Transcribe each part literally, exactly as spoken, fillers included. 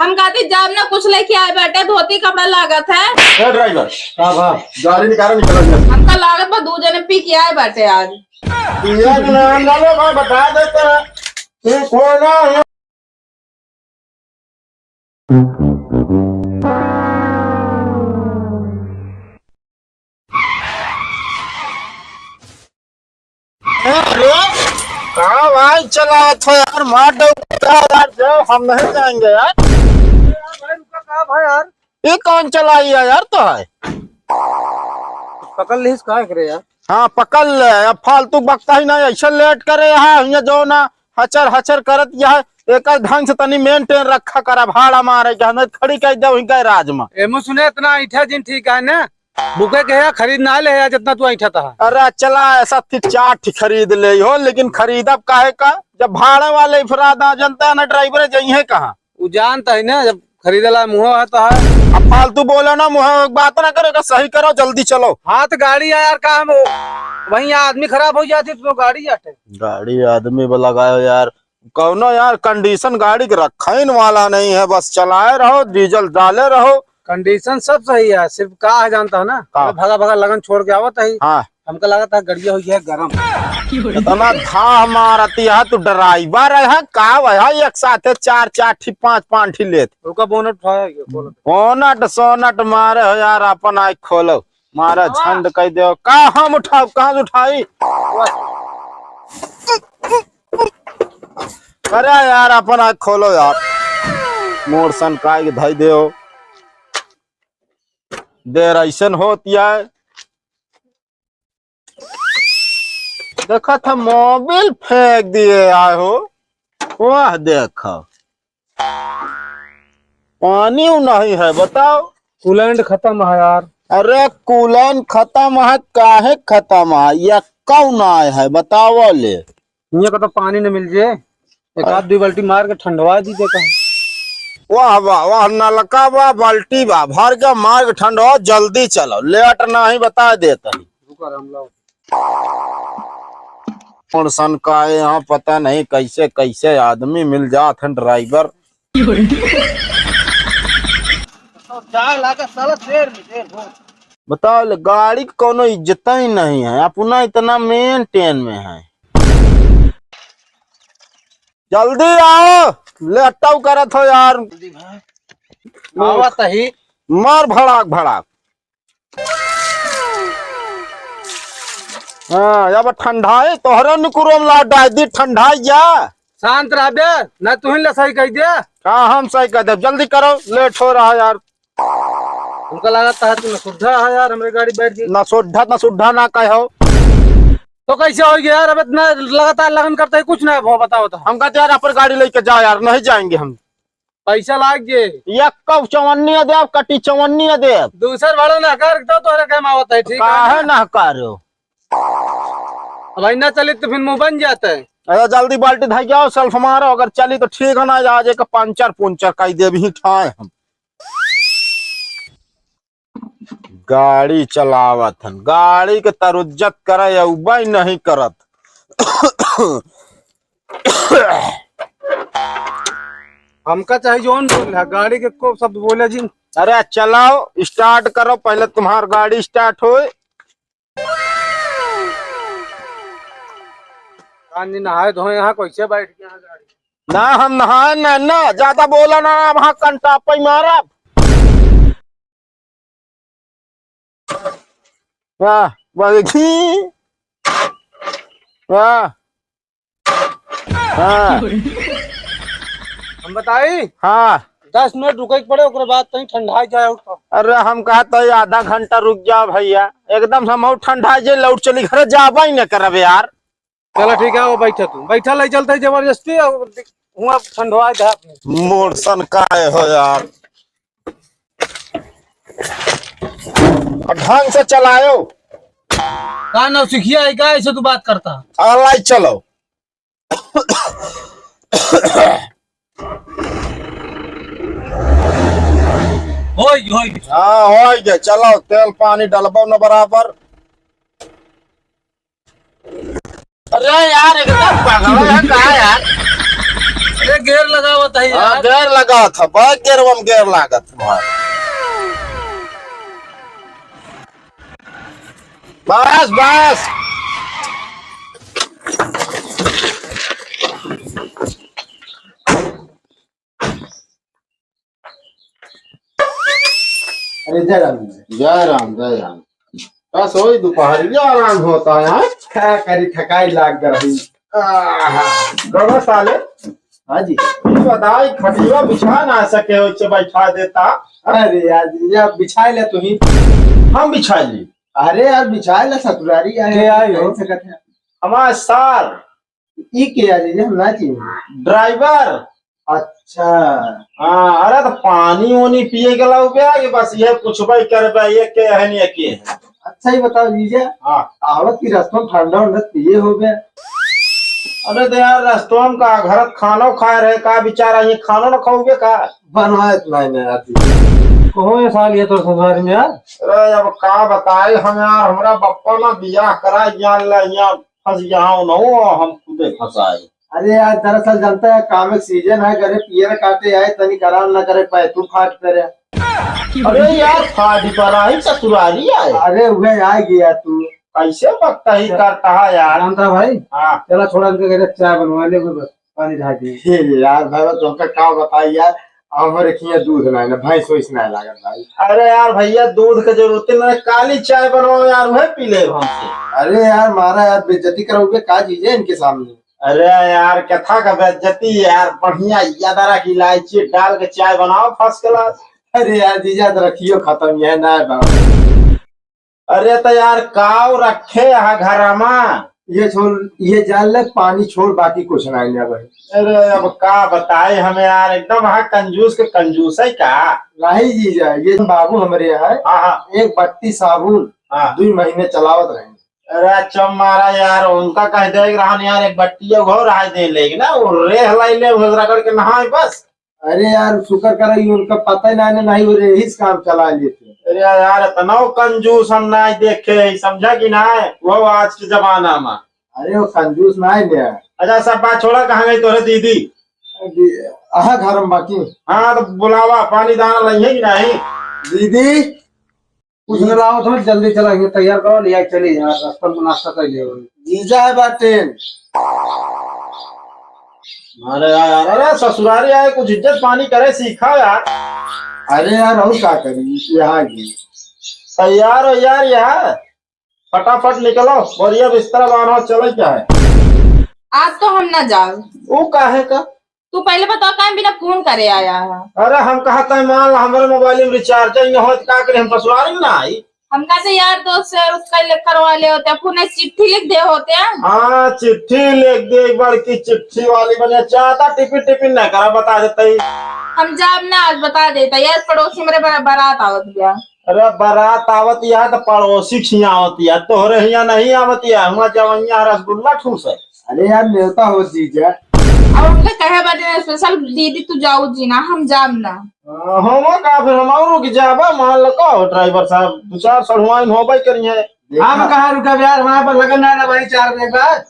हम कहती, जब ना कुछ लेके आए बाटे, धोती कपड़ा लागत है। ए ड्राइवर, का भा? गाड़ी निकालो, निकलो, निकलो। हमका लागत बा, दू जने पी के आए बाटे आज। ये नाम डालो, मैं बता देता है। तू कौन है? अरे, कहाँ भाई चलात हो यार? मार दो यार, जो हम नहीं जाएंगे यार। भाई, रुका, कहाँ भाई यार? ये कौन चलाई है यार? तो है, पकड़ लीस, का करे यार? हाँ, पकड़ ले। अब फालतू बकता ही नहीं, ऐसे लेट करे यहाँ, यहाँ जो ना हचर हचर करत यह, एकर ढंग से तनी मेंटेन रखा करा, भाड़ा मारे के हमें खड़ी कर दे वहीं गैराज में। एमो सुने, इतना ऐठा जिन ठीक है ना, बुके के है, खरीद ना ले है, जितना तू ऐठा था। अरे चला, ऐसा थी चार ठी खरीद ले हो, लेकिन खरीदब काहे का, जब भाड़े वाले इफराद आ जनता है ना, ड्राइवर जइहे कहाँ? उ जानता है ना, जब खरीदे ला मुँह है तो है। अब फालतू बोलो ना, मुँह बात ना करो, एका सही करो, जल्दी चलो। हाँ, तो गाड़ी है यार, का हम वहीं आदमी खराब हो जाती तो गाड़ी आटे। गाड़ी आदमी पे लगायो यार, कौनो यार कंडीशन गाड़ी के रखइन वाला नहीं है, बस चलाए रहो, डीजल डाले रहो। कंडीशन सब सही है, सिर्फ का है जानता हो ना, का? भगा भगा लगन छोड़ के आवत है। हाँ। हमका लागत है गड़िया हो गया गरम। इतना धाह मारती है, तू ड्राइवर है का? वह एक साथे चार चार ठी, पाँच पाँच ठी लेत। रुका, बोनट उठाया, ये खोलो। बोनट सोनट मारे हो यार, अपन आँख खोलो। मारा झंड कह दो। का हम उठाओ, कहाँ से उठाई? अरे यार, अपन आँख खोलो यार। मोर सन काय के धई देओ। देर ऐसन होत यार। देखत ह मोबिल फेंक दिए आए हो। वाह, देखो, पानी उ नहीं है, बताओ। कूलेंट खत्म है यार। अरे, कूलेंट खत्म है, काहे खत्म है? यक्का उ नहीं है, बताओ ले। हियाँ का तो पानी न मिल जे, एक आध दुई बाल्टी मार के ठंडवा दी दे का। वाह, वाह, वाह, नलका बा, बाल्टी बा, भर के मार के ठंडवा, जल्दी चलो, लेट नहीं बता देत ही। रुका रे, हम लाओ। कौन सन का है यहाँ, पता नहीं कैसे कैसे आदमी मिल जात हैं ड्राइवर। तो जाए लागे साला शेर में, शेर हो। बताओ ले, गाड़ी के कोनो इज्जत ही नहीं है, अपना इतना मेंटेन में है। जल्दी आओ, लेटो करत हो यार। जल्दी भाई। आवा तही। मार भड़ाक भड़ाक। हाँ, अब ठंडाई तोहरे निकुरो में ला डाल दी, ठंडाई जा। शांत रहबे, ना तू ही ले सही कह दे। हाँ, हम सही कह दे, जल्दी करो, लेट हो रहा यार। हमका लागत है तू नसुद्धा है यार, हमरे गाड़ी बैठ के। नसुद्धा, नसुद्धा ना कहो। तो कैसे हो गया यार, अब इतना लगातार लगन करते हैं, कुछ ना हो, बताओ तो। हम कहते यार, अपन गाड़ी लेके जा यार, नहीं जाएंगे हम। पैसा लाग जे। यक्का चवन्नी देब, कटी चवन्नी देब। दूसर भाड़ा ना कर, तो तोहरे काम आवत है, ठीक है काहे ना? ना करो? अब भाई ना चली तो फिर मुँह बन जाता है। अरे जल्दी बाल्टी धई जाओ, सेल्फ मारो, अगर चली तो ठीक है, ना आज एक पंचर पुंचर कई देब ही ठाए हम। गाड़ी चलावत हन, गाड़ी के तरुज्जत करे अउबे नहीं करत। हमका चाहे जौन बोल है, गाड़ी के को शब्द बोले जी। अरे चलाओ, स्टार्ट करो, पहले तुम्हार गाड़ी स्टार्ट होए। कान जी नहाए धोए यहाँ कैसे बैठ गया है गाड़ी? ना, हम नहाए ना, ना, ज्यादा बोला ना, वहाँ कंटापा ही मारा। वाह, वाह, देखी। वाह। हाँ। हम बताई? हाँ। दस मिनट रुके के पड़े, ओकरे बाद कहीं ठंडा जाए और तो। अरे, हम कहत है आधा घंटा रुक जाओ भैया, एकदम से हम और ठंडा जे लौट चली घरे, जाबा ही न करब यार। चला ठीक है, वो बैठा तू, बैठा ले चलते जबरदस्ती, और हुआ ठंडवा जा। मोर सन काहे हो यार, और ढंग से चलायो। का नौसिखिया है का, ऐसे तू बात करता? अल्लाह चलो। होई, होई। हाँ, होई गया। चलो, तेल पानी डलबो न बराबर। अरे यार, एकदम पागल है का यार? अरे गेर लगावत है हाँ, यार। गेर लगावत है, बहुत गेरवा में गेर लागत है। बस, बस। अरे जय राम जी। जय राम, जय राम। बस वही दोपहरिया आराम होता है, हाँ? क्या करी, थकाई लाग रही। आहा, गवा साले। हाँ जी। ये बताओ, ये खटिया बिछा ना सके हो, इसे बैठा देता। अरे यार, ये बिछा ले तू ही। हम बिछा ली। अरे यार, बिछा ले, ससुरारी आए के हो? आई सकत है। हमार सार। ई के आ जाइए, हम ना चाहिए। ड्राइवर। अच्छा। हाँ, अरे तो पानी वानी पिए के लाओ क्या, कि बस ये पूछबे करबे, ये के है, नहीं के है। अच्छा, ये बताओ जीजा। हाँ। आवत की रस्तों ठंडा उंडा पिए हो गया? अरे तो यार, रस्तों में का घर खाना खाए रहे, का बेचारा ये खाना ना खाओगे का? बनवाए तो नहीं, नहीं आती। कहो ये साल ये तो ससुरारी में यार। अरे अब का बताए हम यार, हमरा बप्पा ना बियाह करा जान ला, यहाँ फंस गया हूँ ना, वो हम खुदे फंसाए। अरे यार, दरअसल जानता है, काम एक सीजन है, घरे पियर काटे आए, तनी करार ना करे पाए, तू फाट करे। अरे यार, फाटी पर आई ससुरारी आए। अरे वह आ गया तू। कैसे बकता ही करता है यार। जानता भाई? हाँ। चला छोड़ा इनके घरे चाय बनवा ले, कोई बस पानी ढाल दे। हे यार, भाई, तुमका का बताई यार, हमरे खिया दूध ना है ना, भैंस वैस ना लागत भाई। अरे यार भैया, दूध के जरूरत ना है, काली चाय बनवाओ यार, वह पी ले हमसे। अरे यार, मारा यार, बेइज्जती करोगे का जीजे इनके सामने? अरे यार, कथा का बेइज्जती है यार, बढ़िया अदरक इलायची डाल के चाय बनाओ, first class। अरे यार जीजा, अदरखियो खत्म है ना बाबा। अरे तो यार, काव रखे यहाँ घरमा? ये छोड़, ये जान ले, पानी छोड़, बाकी कुछ ना ले भाई। अरे अब का बताए हमें यार, एकदम हाँ कंजूस के कंजूस है का? नहीं जीजा, ये बाबू हमरे यहाँ है, हाँ, हाँ। एक बट्टी साबुन हाँ। दो महीने चलावत रहे। अरे चम मारा यार, उनका कह दे रहन यार, एक बट्टी और रहा दे लेकिन ना, वो रेह लाई ले, उस रगड़ के नहाए बस। अरे यार, शुक्र करो, ये उनका पता ही ना, ना, नहीं हो रहे, इस काम चला लेते। अरे यार, इतना कंजूस हम ना देखे, समझा कि ना, वो आज के जमाना में। अरे, वो कंजूस ना है यार। अच्छा, सब बात छोड़ा, कहाँ गई तोरे दीदी? अरे, आहा, घर में बाकी। हाँ, तो बुलावा, पानी दाना लइहे कि नहीं? दीदी, कुछ न लाओ तो जल्दी चला, ये तैयार करो, ले आए, चली यार, रास्ता में नाश्ता कर लियो। जीजा है बाटे। अरे यार, अरे ससुरारी आए, कुछ इज्जत पानी करे सीखा यार। अरे यार, और का करी, यहाँ की। तैयार हो यार, यहाँ फटाफट निकलो, बोरिया बिस्तरा बांधो, चले क्या है? आज तो हम ना जाओ। वो काहे का? तू पहले बताओ, काहे बिना फोन करे आया है? अरे हम कहा था, मान ला हमारे मोबाइल में रिचार्ज ही ना हो, तो का करे, हम ससुराल में ना आई। हम कहा से यार दोस्त से उसका ले करवा ले होते, फोन चिट्ठी लिख दे होते हैं। हाँ, चिट्ठी लिख दे, एक बार की चिट्ठी वाली बने, चाहता टिपिन टिपिन ना करा, बता देता ही। हम जाब ना, आज बता देता यार, पड़ोसी मेरे बरा-, बारात आवत गया। अरे बारात आवत या तो पड़ोसी खियावत या, तोहरे हिया नहीं आवत या, हुआ जवैया रसगुल्ला ठूस है। अरे यार, नेवता हो जीजा। अब हमके कहे बाटे ना special, दीदी तू जाओ जी ना, हम जाब ना। हाँ, हम का फिर हम और रुक जाबा, मान लो का हो ड्राइवर साहब, दो चार सड़ुआइन होबे करी है। देखा। हम कहाँ रुकब यार, वहाँ पर लगन ना, ना भाई, चार बजे के बाद।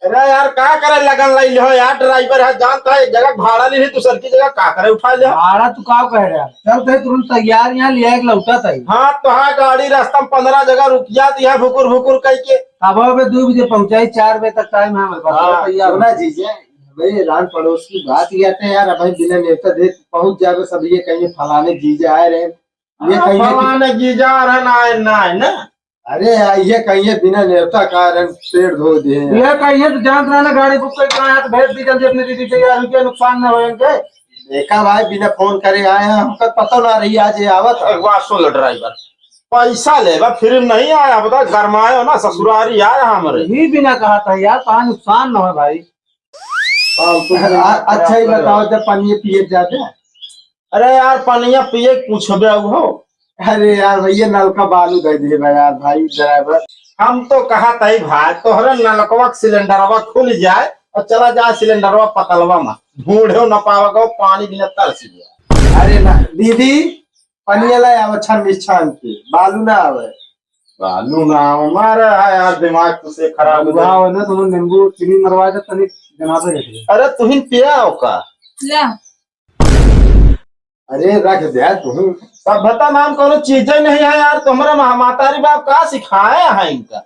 अरे यार, का करे लगन लाई हो यार, ड्राइवर है, जानता है, एक जगह भाड़ा नहीं, दूसर की जगह का करे उठा ले। भाड़ा तू का कह रहा है? चल, ते तुरंत तैयार यहाँ ले आए, लौटा था। हाँ, तो हाँ, गाड़ी रास्ता में पन्द्रह जगह रुक जाती है, भुकुर भुकुर कह के। अब हमें दो बजे पहुँचाई, चार बजे तक टाइम है हमारे पास, हाँ, तैयार हो। ना जीजा, भाई, रान पड़ोस की बात ही आते हैं यार, भाई, बिना नेवता दे पहुँच जावे सब, ये कहिए फलाने जीजा आए रहे, ये हाँ, कहिए कि फलाने जीजा आ रहे ना, ना, ना। अरे यार, ये कहिए बिना नेवता का रंग पेड़ धो दिए हैं। ये कहिए तो जानत रहा ना, गाड़ी बुक करके आया तो भेज दी जल्दी अपनी दीदी के यार, रुपया नुकसान ना हो इनके। देखा भाई, बिना फोन करे आए हैं, हमका पता ना रही आज ये आवत है। एक बात सुन लो ड्राइवर, पैसा लेबा फिर नहीं आया, बता गरमाए हो ना, ससुरारी आया हमरे। ही बिना कहा था यार, कहाँ नुकसान ना हो भाई। फालतू की आ-, अच्छा ही बताओ, जब पानी पिए जाते हैं। अरे यार, पनिया पिए के पूछबे हो। अरे यार, भैया, नलका बालू दे दिए बा यार, भाई ड्राइवर। हम तो कहा तई भाई, तोहरे नलकवा के सिलेंडरवा खुल जाए और चला जाए सिलेंडरवा पतलवा में, ढूंढे न पावेगा, पानी बिना तरस गया। अरे ना, दीदी, पनिया ला आवे छन्नी छान के, बालू ना आवे। बालू ना आवे, मारे है यार, दिमाग तो से खराब हो जाए। ना, तो नींबू चीनी मरवा दे, तनी जनाबे रखे। अरे, तुहिन पिया हो का? ले। अरे रख दे तू। सभ्यता नाम कोनो चीजे नहीं है यार, तुम्हारा महा-, महतारी बाप का सिखाए हैं इनका?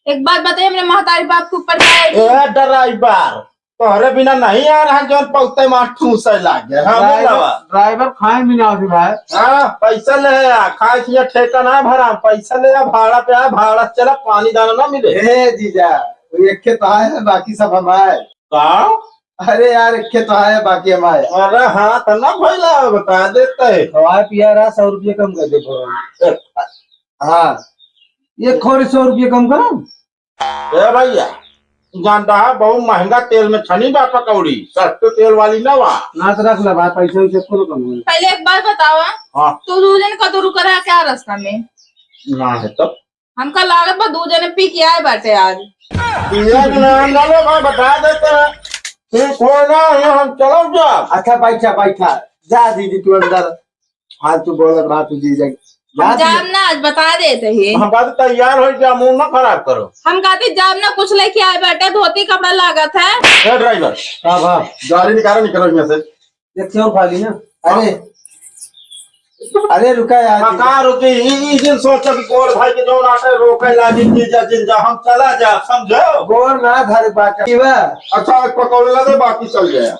एक बात बताइए, हमरे महतारी बाप के ऊपर जाए। ए ड्राइवर, तोहरे बिना नहीं आ रहा, जौन पौते मार ठूसे लागे। हाँ, ड्राइवर, बोलावा। ड्राइवर खाए बिना होती भाई। हाँ, पैसा ले आ, खाए पिए ठेका ना भरा, पैसा ले आ, भाड़ा पे आ, भाड़ा से चला, पानी दाना ना मिले। ए जीजा, वो एक के तो आए हैं, बाकी सब हम आए। का? अरे यार, एक के तो आए, बाकी हम आए। अरे हाँ, तो ना भइला, बता देते हैं। खवाए पिया रहा, सौ रुपये कम कर दे, भगवान। हाँ, ये खोरे सौ रुपये कम करो। ए भैया, जानता है बहुत महंगा तेल में छनी बा पकौड़ी, सस्ते तेल वाली ना बा। ना तो रख ले भाई, पैसे वैसे कुल कम होई। पहले एक बात बतावा, हाँ। तू दू जन कदरू करा क्या रास्ता में? ना है तब। हमका लागत बा दू जने पी के आए बाटे आज। पिया के नाम ना ले भाई, बता देते हैं। ठीक हो ना, ये हम चलो जा। अच्छा बैठा, बैठा, जा दीदी तू अंदर। फालतू बोलत रहा तू जीजा। हम जाब ना, आज बता देते ही। हम बात तैयार हो जा, मूड ना खराब करो। हम कहते जाब ना, कुछ लेके आए बाटे, धोती कपड़ा लागत है। ए ड्राइवर, का बा? गाड़ी निकालो, निकलो यहाँ से। एक और खा ली ना। अरे, अरे रुका यार। हाँ, का रुकी? ई, ई जिन सोचो कि गोर भाई के जौन आटे रोके लागी, जीजा जिन जा, हम चला जा, समझो? गोर ना धरे बाटे। अच्छा, एक पकौड़े ला दे, बाकी चल जाए।